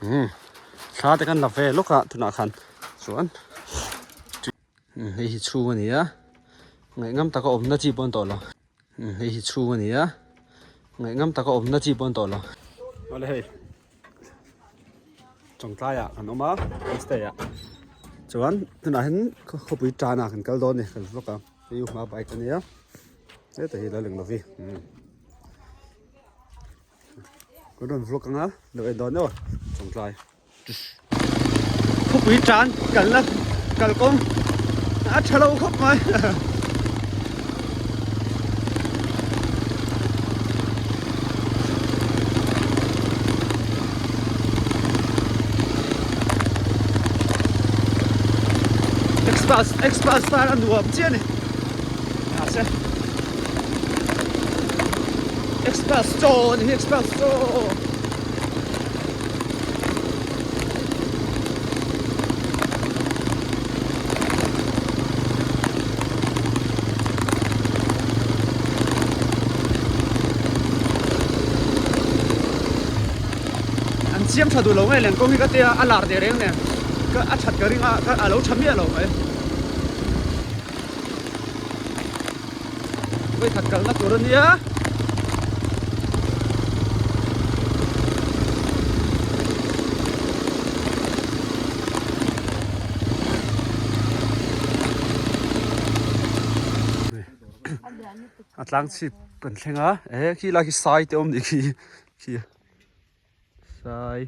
Umm thla te kan la ve lawk a tunah khan chuan hei hi chhung a ni a ngaihngam taka awmna chi pawh an tawh lo hei hi chhung a ni a ngaihngam taka awmna chi pawh an tawh lo. Awle hei Chawngtlai ah kan awm a homestay ah chuan tunah hian khawpui tan ah kan kal dawn a ni kan vlog a hei hma bike a nia hetah hi la leng lo vi umm. Kan rawn vlog anga lo en dawn deuh a chawngtlai khawpui tan kalna kalkawng a tha lo khawp mai Xbox Xbox tan a nuam chiah a ni mahse Express chaw a ni hi express chaw. An siam tha duh lo nge lengkawng hi ka tia a lar teh reng nen ka a that ka ring a a lo tha miah lo mai. Vawikhat kalna tur a nia. A tlang chhip kan thleng a e khi lai khi sai te awm nih khi khi sai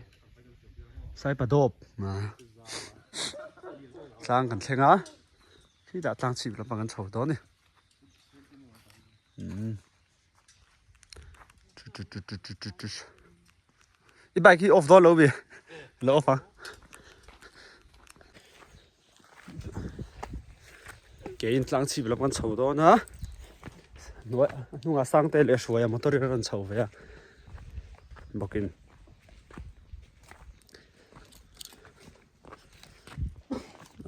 sai padawp tlang kan thleng a. Khi dah tlang chhip lampang an chho dawn a ni. Umm. I bike hi off dawn lo mi? Lo off a. Keiin tlang chhip lam kan chho dawn a. Hnuai hnungah Sangte leh Hruaia motor in a rawn chho ve a. Bawkin.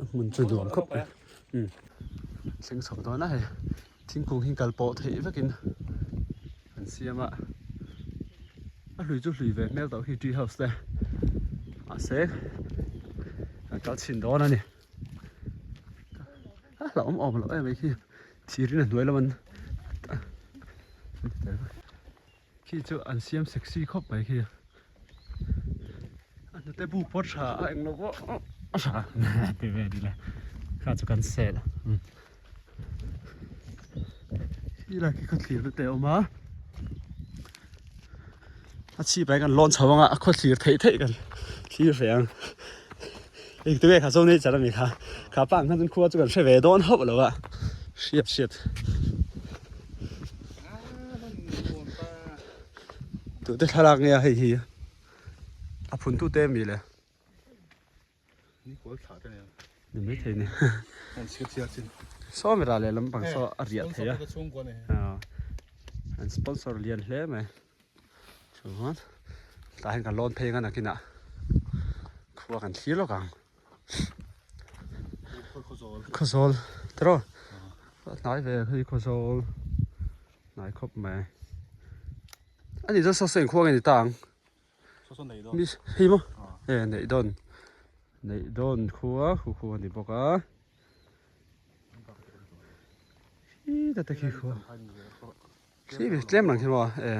A hmun chu nuam khawp mai umm thleng chho dawn a hei thingkung hi kal pawh theih vekin an siam a a hlui chu hlui ve hmel tawh khi tree house te mahse an kal chhin dawn a ni a hlauhawm awm loh em mai khi thir in a hnuai lam an Khi chu an siam sexy khawp mai khi a hnute bu pawh tha a englo pawh a tha ti ve ni le kha chu kan sel khi lai khi khawthlir te a awm a a chhip ah hian kan lawn chho ang a a khawthlir theih theih kan thlir ve ang engti nge kha zo nature ami kha kha pa ang khan chuan khua chu kan hre ve dawn hauh lo a hriat hriat. Tute thlalak nge a hei hi a phun tute ami le ni mai thei ni saw mera leh lampang saw a riah thei a an sponsor lian hle mai chuan tah hian kan lawn phei ang a nakinah khua kan thlir lawk ang. Khawzawl tiraw hnai ve hei khawzawl hnai khawp mai a nih chuan saw saw inkhua nge ni ta ang hei maw e neih dawn neih dawn khua khu khu a ni bawk a khi ta te khi khua khi tlem lang khi maw e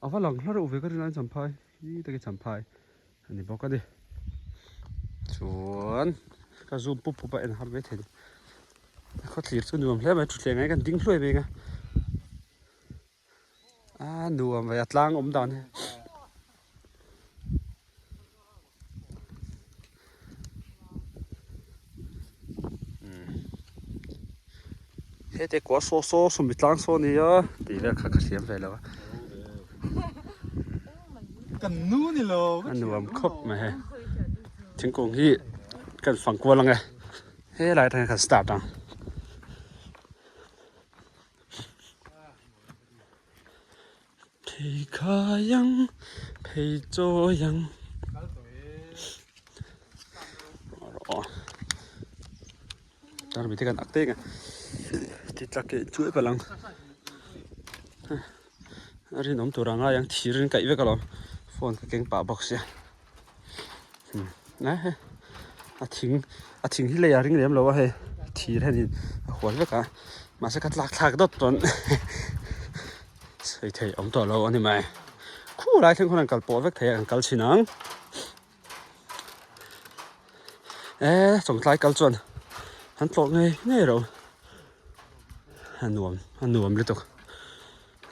a va lang hla reuh ve ka rin an champhai khi ta khi champhai. A ni bawk a ni. Chuan ka zoom pup pup a en har mai thei ni. A khawthlir chu nuam hle mai thutthleng ah hian kan ding hluai mai ang a. A nuam ve a tlang awm dan hi. Hete kua saw saw sawmi tlang saw a nia tih vel kha ka hriam ve lo a. Kan nu ni lo. A nuam khawp mai hei. Thingkung hi kan fang kual ang e. Helai atang hian kan start ang. Phei khai ang, phei chawi ang. Tar mi te kan ak teng a. Ti tlak ke chuai palang. A rinawm tur a ngai ang thir in kaih vek alawm phone ka keng pah bawk sia. A thing a thing hi lei a ring lem lo a hei thir hianin a hual vek a mahse ka tlak thlak dawt chuan sawi theih awm tawh lo a ni mai khulai thleng khawn an kal pawh vek thei a kan kal chhin ang e chawngtlai kal chuan an tlawh ngei ngei ro a nuam a nuam lutuk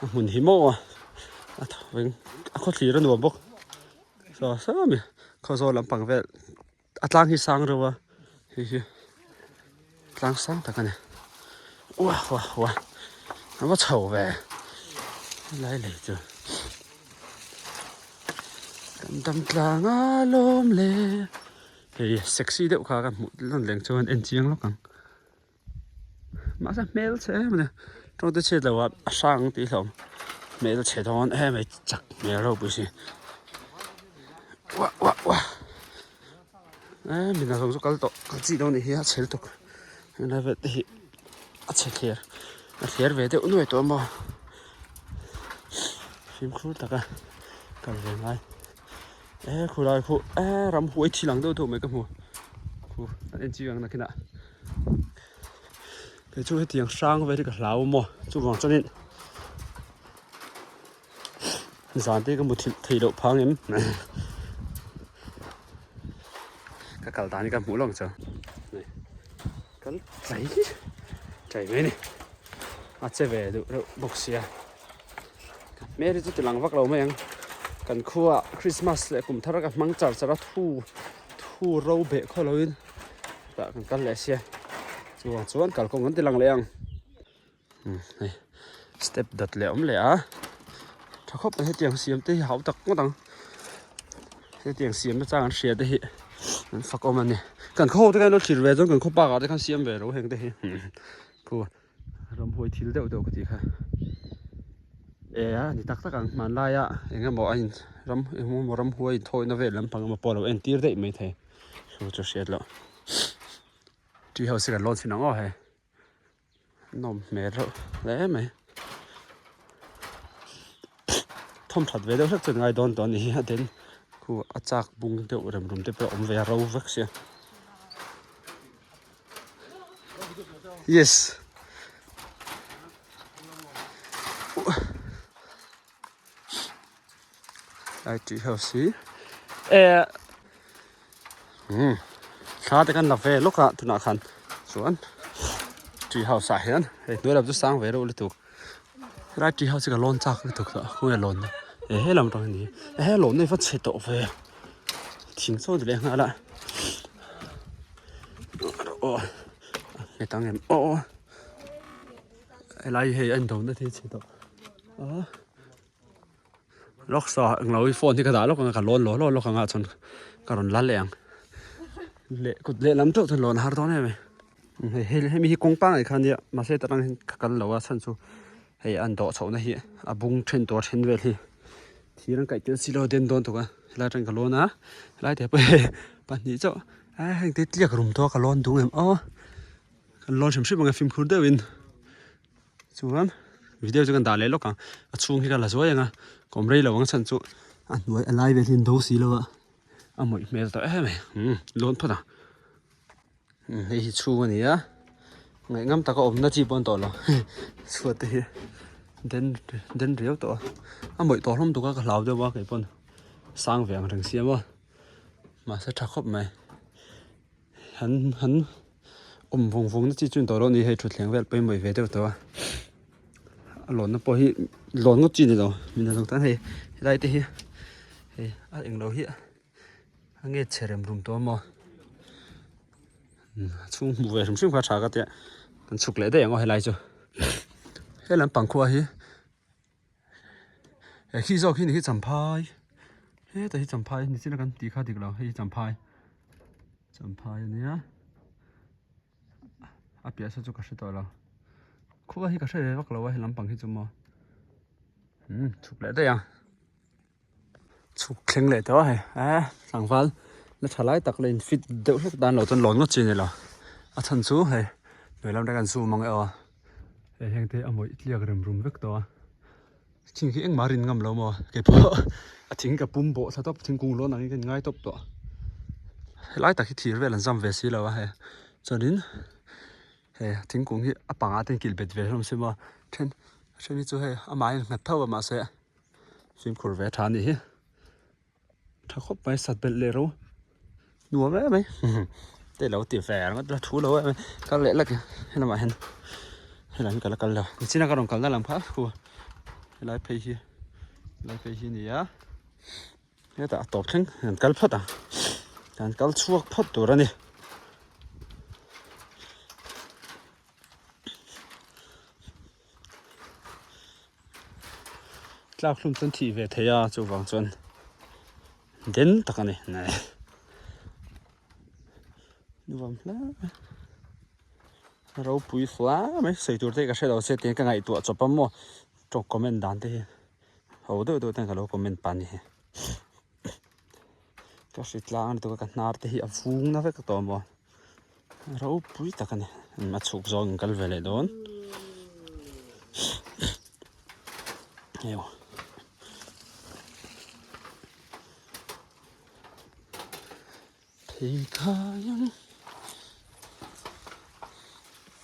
a hmun hi maw a thawveng a khawthlir a nuam bawk. Saw saw ami khawzawl lampang vel a tlang hi sang reuh a hei hi tlang sang tak a ni uah uah uah a va chho ve helai lei chu kan dam tlang a lawm le hei sexy deuh kha ka hmuh lan leng chuan en chiang lawk ang. Mahse hmel chhe em a ni tawngte chhiat loh ah a hrang tih hlauh hmel chhe dawn em mai chak hmel ropui si uah uah uah eh mi hna zawng chu kal tawh kal chi dawn anih hi a chhel tuk helai vel te hi a chhe thler a thler ve deuh nuai tawh a maw fimkhur taka kal ve ngai eh khulai khu eh ramhuai thil ang deuh deuh mai ka hmu khu an en chiang nakinah. Kei chu hetiang hrang vel hi ka hlau maw chuvang chuanin zan te ka mu thilh theih loh phang em ka kal dan hi ka hmuh lo ang chu kal tlai tlai mai a ni a che ve duh reuh bawk sia hmel hi chu ti lang vak lo mai ang kan khua Christmas leh kum thar ka hmang char char a thu thu ro beh khaw lo in. Tah kan kal leh sia chuvang chuan kalkawng kan ti lang leh ang hei step dawt leh a awm leh a tha khawp mai hetiang siam te hi hau tak ngawt ang hetiang siam na chang an hria te hi an fak awm a ni kan khaw ho te khan lo thlir ve chuan kan khaw park ah te khan siam ve lo heng te hi khu Ramhuai thil deuh deuh ka tih kha e a ni tak tak ang hmanlaia eng emaw a in ram eng emaw ramhuai inthawina vel lampang emaw pawh a lo entir daih mai thei chu chu hriat loh tree house hi kan lawn chhin ang aw hei nawm hmel reuh hle mai thawm that ve deuh hlek chu an ngai dawn tawh a ni hi a den khu a chak bung deuh rem rum te pawh a awm ve a ro vek sia. Yes. Ai tree house hi eh um thla te kan la ve lawk a tunah khan chuan tree house ah hian hei hnuai lam chu sang ve reuh lutuk helai tree house hi ka lawn chak lutuk tawh khawnge lawn na eh helam atang hi a ni eh he lawn na hi va chhe tawh ve. Thing chaw ti leh nghal a aw a nghet ang em aw helai hei a indawmna thil chhe tawh a lawk saw englo hi phone hi ka dah lawk ang a ka lawn law law lawk ang a chuan ka rawn la leh ang leh kut lehlam chauh chuan lawn a har dawn em mai hei hemi hi kawng pangngai kha ania mahse tah tang hian ka kal lo a chhan chu hei an dawh chhohna hi a bung then tur a then vel hi. Thir an kaih tel si lo den dawn tuk a helai atang ka lawn a helai te pawh hei pahnih chauh a heng te tliak rum tawh a ka lawn dung em aw kan lawn hrim hrim ang e fimkhur deuhin chuan video chu kan dah leh lawk ang a chhung hi ka la zuai ang a ka awm rei lo ang chhan chu a hnuai a lai vel hi an do si lo a a mawih hmel tawh em mai umm lawn phawt ang. Hei hi chhung a ni a ngaihngam taka awmna chi pawh a ni tawh lo chhuat te hi den den riau tawh a a mawih tawh hlawm tuk a ka hlau deuh a kei pawn sang ve ang reng sia maw mahse tha khawp mai han han awm vawng vawng na chi chu a ni tawh lo a ni hei thutthleng vel pawimawh ve deuh tawh a a lawnna pawh hi lawn ngawt chi a ni lo min a zawng tan hei helai te hi hei a englo hi. A nge chhe rem rum tawh a maw a chhung hmuh ve hrim hrim kha a tha ka tia kan chhuk leh daih ang aw helai chu he lampang khua hi he khi zawk hi ni hi champhai hetah hi champhai ni chin a kan tih kha dik lo hei hi champhai champhai a nia a piah saw chu ka hre tawh lo khua hi ka hre ve vak lo a he lampang hi chu maw umm chhuk leh daih ang. Chhuk thleng leh tawh a hei eh tlangval la tha lai tak la in fit deuh hlek dan lo chuan lawn ngawt chi a ni lo a chhan chu hei hnuai lam te kan zoom ang e aw hei heng te a mawih tliak rem rum vek tawh a thing hi engmah a rin ngam lo maw keipawh a thing ka pum bawh thla tawp thingkung lawn ang in ka in ngai tawp tawh. Helai tak hi thir vel an zam ve si lo a hei chuanin he thingkung hi a pangah te an kilh bet ve hlawm si maw then a then hi chu hei amah a innghat tho a mahse fimkhur ve a tha a nih hi. Tha khawp mai sat belh leh ro nuam em mai te lo ti ve ringawt la thu lo em mai kal leh lek helamah hian helam hi ka la kal lo nichina ka rawn kalna lam kha khu helai phei hi helai phei hi a ni a hetah a tawp thleng an kal phawt ang an kal chhuak phawt tur a ni. Tlak hlum chuan thih ve thei a chuvang chuan den tak a ni nuam hle mai ropui fua mai sawi tur te hi ka hre lo se tiin ka ngaihtuah chawp a maw tawng comment dan te hi ho deuh deuh ten ka lo comment pah a ni hi ka hri tlang a ni tawk a ka hnar te hi a vung na vek tawh a maw. Ropui tak a ni a chhuk zawng in kal ve leh dawn heu phei khai ang a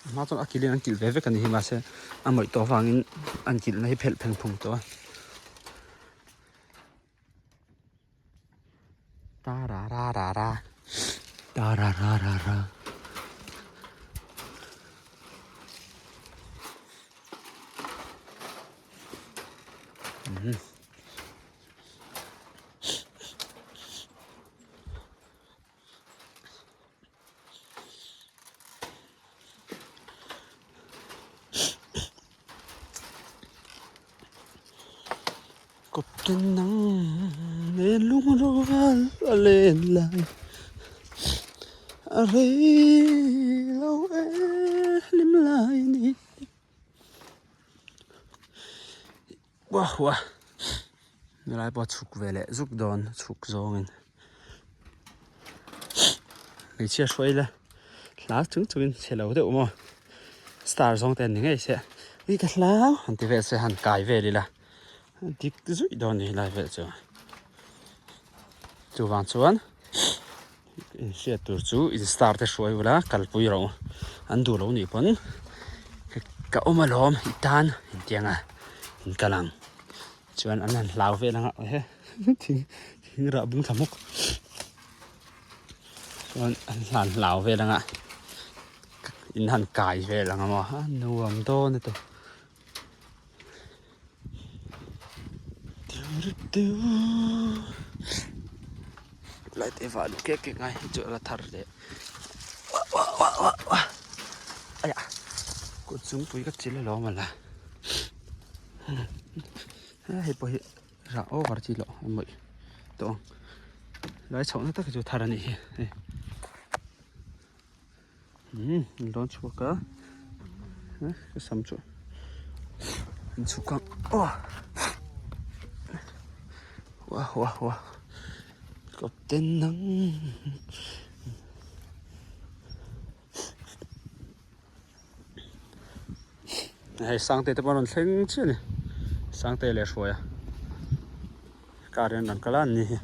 hma chuan a kilh in an kilh ve vek a ni hi mahse a mawih tawh avangin an kilh na hi phelh pheng phung tawh a. Ta ra ra ra ra ta ra ra ra ra Kawpte nang nen lungrual a len lai a rei lo e hlim lai ni Wah wah helai pawh a chhuk ve leh zuk dawn chhuk zawngin hmeichhia hruai ila hla chung chungin chhe lo deuh maw star zawng te an ni ngei se ui ka hlau han ti vel se han kai vel ila dik zuih dawn a ni helai vel chu chuvang chuan inhriat tur chu in star te hruai ula kalpui rawh u an duh lo nih pawn ka awm alawm i tan intiang a in kal ang chuan an han hlau vel anga he thing thing rah bung thla hmawk chuan an han hlau vel anga in han kai vel ang a maw a nuam dawn a ti. Light te vah luh kek kek ngai hi chu a la thar leh wah wah wah wah wah aiah kut zungpui ka chil alawm a la hei pawh hi rah over chi loh a mawih tawh ang lai chhohna tak hi chu thar a nih hi hei. Umm an rawn chhuak a ka sam chu an chhuk ang aw wah wah wah kawp ten nang hei Sangte te pawh an rawn thleng chiah a ni Sangte leh Hruaia car in an rawn kal a an ni hi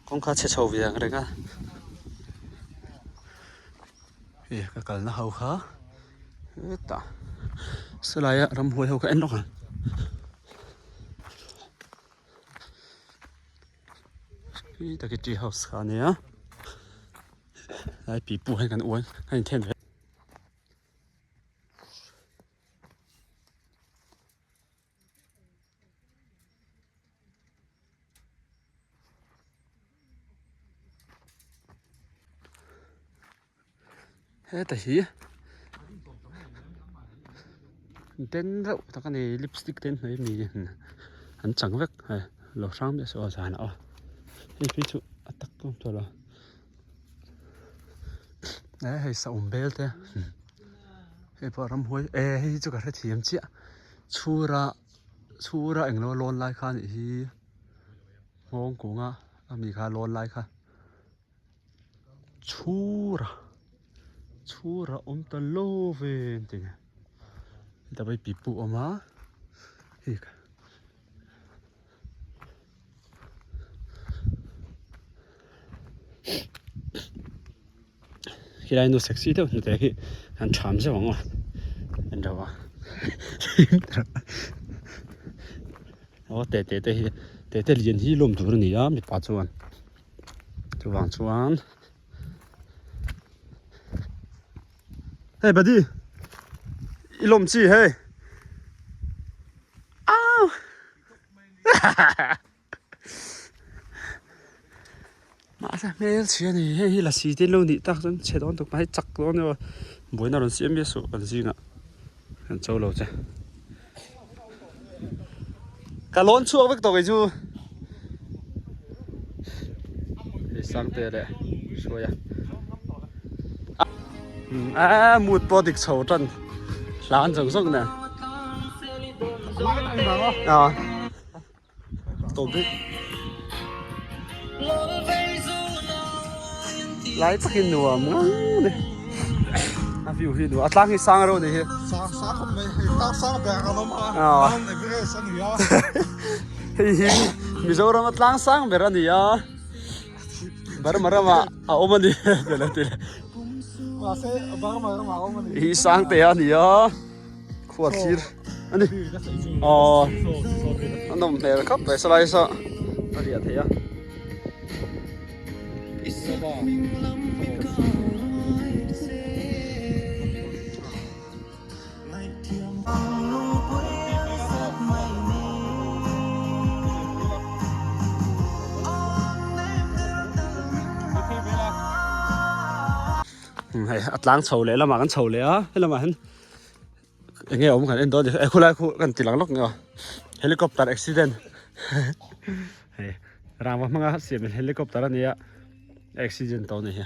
kawngka chhe chho ve ang reng a hei ka kalna ho kha hetah sawlaia ramhuai ho kha en lawk ang. Khi tak hi tree house kha a nia lai pipu hian kan uai a inthen ve. Heta hi den reuh tak a ni lipstick te an hnawih ami an chang vek hei lo hrang miah suh aw zanah aw hei phei chu a tak pawh a ni lo eh hei saum bel te hei pawh ramhuai eh hei hi chu ka hrethiam chiah chhura chhura englo lawn lai kha a nih hi nghawng kunga ami kha lawn lai kha. Chhura chhura awm ta lo ve an ti nge hetah pawh hi pipu a awm a hei ka Khilai nu sexy deuh hnute khi kan ṭham zeuh ang aw en reuh a aw tete te hi tete lian hi lawm tur a ni a mipa chuan chuvang chuan hei buddy i lawm chi hei au Mahse hmel chhia a ni hei hi lasi te lo nih tak chuan chhe dawn tuk mai chak dawn emaw buaina rawn siam miah suh kan zingah kan cho lo che ka lawn chhuak vek tawh kei chu hei sangte leh hruai a a mood pawh dik chho tan hlan zawng zawng nen a. Tawp bik. Lai takin nuam ngang ni. A view hi nuam. A tlang hi sang reuh ni hi. Sang sang khawp mai. Hei tlang sang ber a awm a. Mount Everest a ni a. Hei hi Mizoram a tlang sang ber a ni a. Burma ramah a awm a ni. Mahse Burma ramah a awm a ni. Hi sang te a ni a. Khua thlir a ni aw a nawm hmel khawp mai salai saw a riah theih a. Hei a tlang chho leh lamah kan chho leh a helamah hian. Enge awm kan en dawn e khulai khu kan ti lang lawk nge aw helicopter accident hei rangva hmanga siam in helicopter a nia accident tawh a ni hi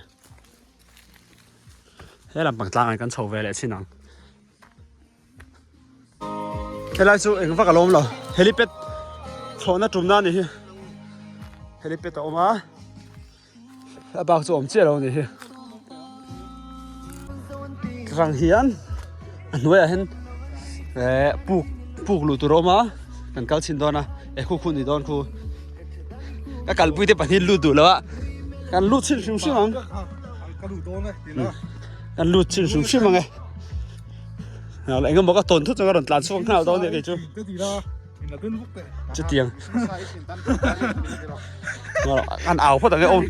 he lampang tlang ah kan chho ve leh chin ang helai chu eng vak a lawm lo helipad thlawhna tumna a ni hi helipad a awm a. A bak chu awm chiah lo a ni hi. Rang hian a hnuaiah hian eh puk puk luh tur a awm a kan kal chhin dawn a eh khu khu ni dawn khu ka kalpui te pahnih lut duh lo a kan lut chhin hrim hrim ang kan lut chhin hrim hrim ang e eng emaw ka tawn thut chuan ka rawn tlan chhuak nghal dawn a nih kei chu. Chutiang an au phawt ang e awm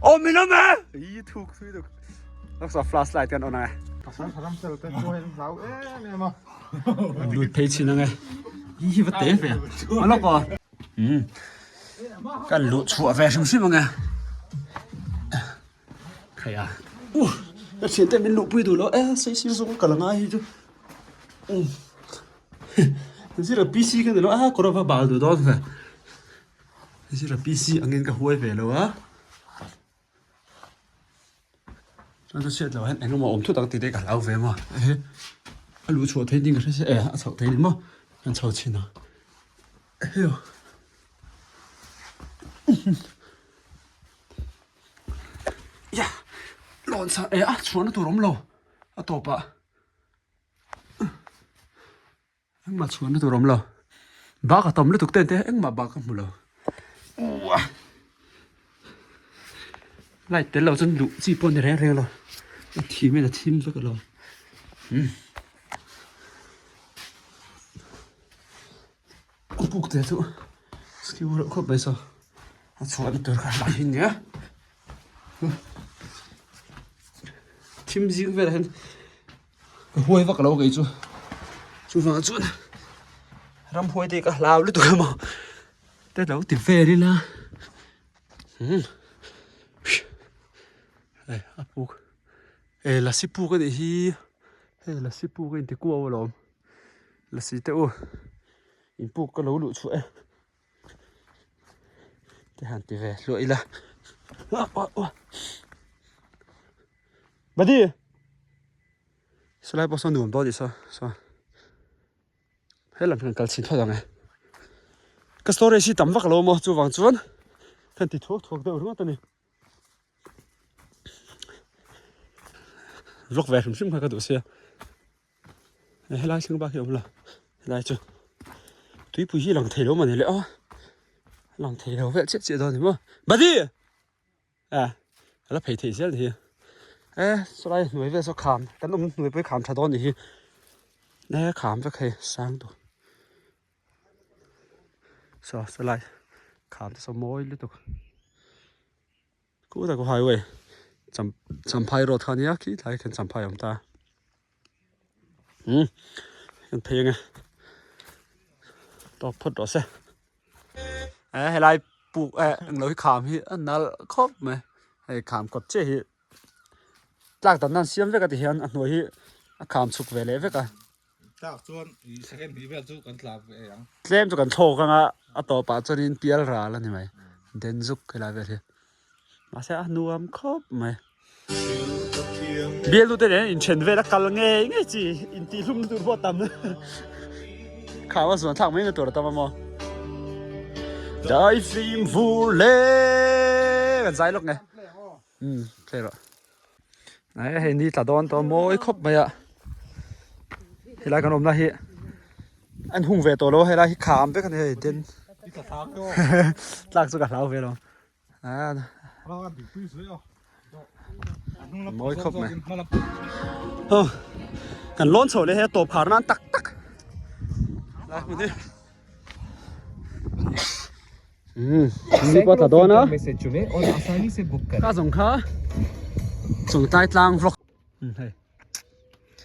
awm min awm e i thuk thui tuk laksa flashlight kan on ang e lut phei chin ang e hi hi va te ve a lawk aw kan luh chhuah ve hrim hrim ang e Khai a uh ka thian te min luhpui duh lo e sei sir zawng ka la ngai hi chu um zira PC ka ni lo a kawr a va bal duh dawn ve zira PC angin ka huai ve lo a chuan chu chhiat loh hian engemaw awm thut ang tih te ka hlau ve maw ehe a luh chhuah theih ding ka hre sia e a chhoh theih ni maw kan chho chhin a heo Ia lawn sa eh a chhuahna tur awm lo a tawpah engmah chhuahna tur awm lo bak a tam lutuk te te engmah bak ka hmu lo uah light tel lo chuan luh chi pawh a ni reng reng lo a thim in a thim vek alawm umm a puk te chu skill reuh khawp mai saw. A chhuahna tur kha hlai hi nia thim zing velah hian ka huai vak lo kei chu chuvang chuan ramhuai te ka hlau lutuk emaw te lo ti vel ila umm hei a puk e lasi puk a nih hi hei lasi puk a inti kuau alawm lasi te u in puk ka lo luh chhuah e. Te han ti ve hluah ila Buddy Salai pawh saw nuam dawn tih saw saw helam hian kal chhin phawt ang e ka storage hi tam vak lo maw chuvang chuan kan ti thuak thuak deuh ringawt a ni. Vlog ve hrim hrim kha ka duh sia. Helai thleng bak hi a awm lo helai chu tuipui hi lang thei lo mawni le aw lang thei lo vel chiah chiah dawn ni maw buddy a la phei thei zel ni hi. E sawlai hnuai vel saw kham kan awm hnuai pawh hi kham tha dawn a nih hi e kham vek hei sang tur saw sawlai kham te saw mawi lutuk khutah khu highway cham champhai road kha ania khi tlai khian champhai a awm ta umm kan phei ange tawk phawt rawh se e helai puk eh englo hi kham hi a nalh khawp mai hei kham kawt chiah hi tlak dan nan siam vek a ti hian a hnuai hi a kham chhuk ve leh vek a. Tlak chuan i second hnih vel chu kan tla ve ang. Tlem chu kan thlawk anga a tawpah chuanin pial ral a ni mai den zuk helai vel hi mahse a nuam khawp mai. Bialnu te nen inthen vel a kal ngei ngei chi intihhlum na tur pawh a tam kham a zuan thlak mai na tur a tam a maw. Daifim vur le kan zai lawk nge umm thlei rawh. Ai hei ni tla dawn tawh mawi khawp mai a helai kan awmna hi an hung ve tawh lo a helai hi kham vek a ni hei den tlak chu ka hlau ve lo mawi khawp mai kan lawn chho leh hei a tawp khar nan tak tak lai hmun hi. Ni pawh tla dawn a ka zawng kha chungtlai tlang vlog hei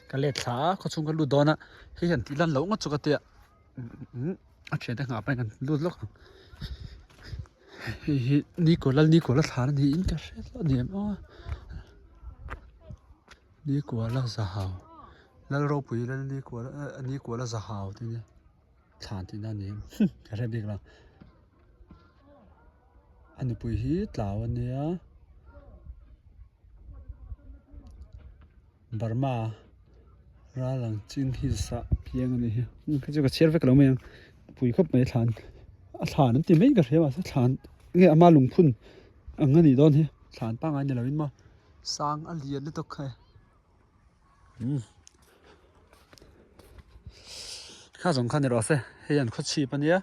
ka let thla a khawchhung ka lut dawn a hei hian tih lan loh ngawt chu ka tia a thian te nghah pahin kan lut lawk ang hei hi Nikuala Nikuala thlan a niin ka hre tlat a ni em aw Nikuala zahau Lalropui Lalnikuala Nikuala zahau te nia. Thlan tihna a ni ka hre bik lo a nupui hi tlau a nia Burma ral ang chin hills ah piang a ni hi hei chu ka chhiar vek lo mai ang pui khawp mai thlan a thlan an ti mai ka hria mahse thlan nge ama lungphun ang a nih dawn hi thlan pangngai ni lo in maw sang a lian lutuk hei. Kha zawng kha ni rawh se hei an khaw chhip ania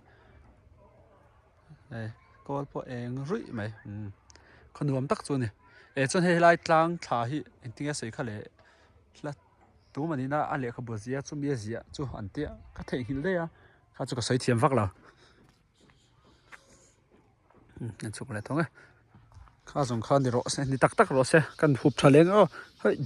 hei kawl pawh eng ruih mai umm khaw nuam tak chu a ni eh chuan hei helai tlang thla hi engtin nge a sawi kha leh hla tum a nihna a lehkhabu zia chu mi a ziah chu an tia ka theihnghilh daih a kha chu ka sawi thiam vak lo. An chhuk leh thawng e kha zawng kha ni rawh se ni tak tak rawh se kan hup tha leng aw hei.